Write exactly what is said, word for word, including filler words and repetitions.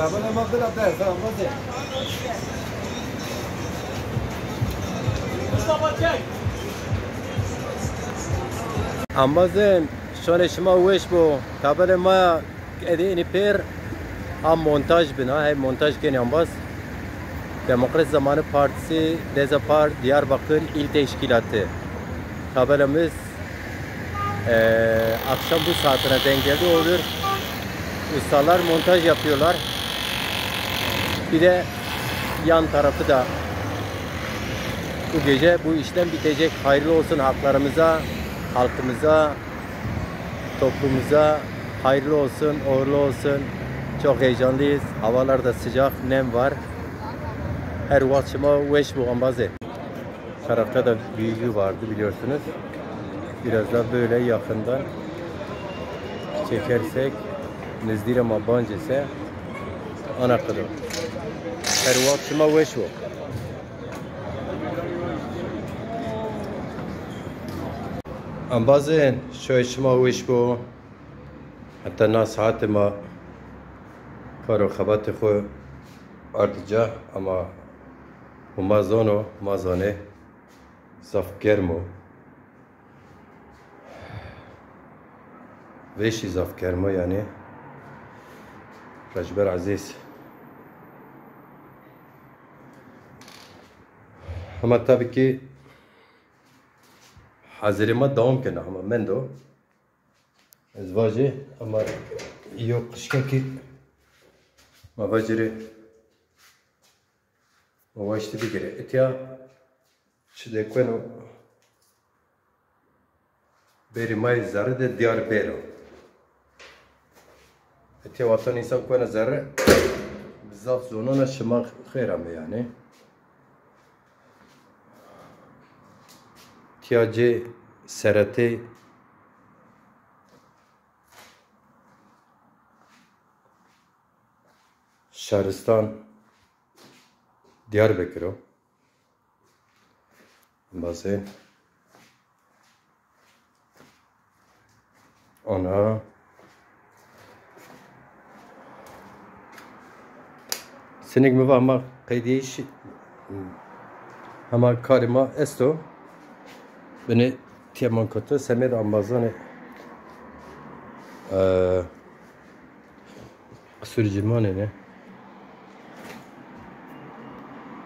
Tabela ma bira ders ha, embazê. Embazê, şonê şima weş bo. Tabelê ma edê inî pêr ha montaj bin ha, hey montaj kenî embaz. Demokrat Zamanı Partisi Dezapar Diyarbakır İl Teşkilatı. Tabelamız Ee, akşam bu saatine denk geldi. Olur. Ustalar montaj yapıyorlar. Bir de yan tarafı da bu gece bu işlem bitecek. Hayırlı olsun haklarımıza, halkımıza, toplumumuza. Hayırlı olsun, uğurlu olsun. Çok heyecanlıyız. Havalar da sıcak, nem var. Her wextî şima weş bo, embazê. Tarafta da büyüğü vardı biliyorsunuz. Biraz da böyle yakından çekersek, nizdî ra ma bancêse ana qiro. Her wextî şima weş bo. Embazên, şoyê şima weş bo. Heta na saetê ma kar û xebatê xo ardica, ama Huma zano, ma zanê, zaf germ o. Vêşî zaf germ o, yanî. Rejber Ezîz. Ama tabii ki hazirê ma dewam kena, ama mendo. Ez vajê, ama yo qişkekî ma vajê rê ma waştî bigire. Îtya çi de kueno, berî ma yê zerre de diyar bêro. Îtya wextan însan kueno zerre, bi zaf zonana şima xêr ame yanî. Tîya cê seretê şaristan Diyarbekir o. Embazê. Ana. Sinik mi va hema qeydîyeyîş, hema karê ma esto. Binê tîya ma koto semêd embazanê, e, qisûrî ci manê ne.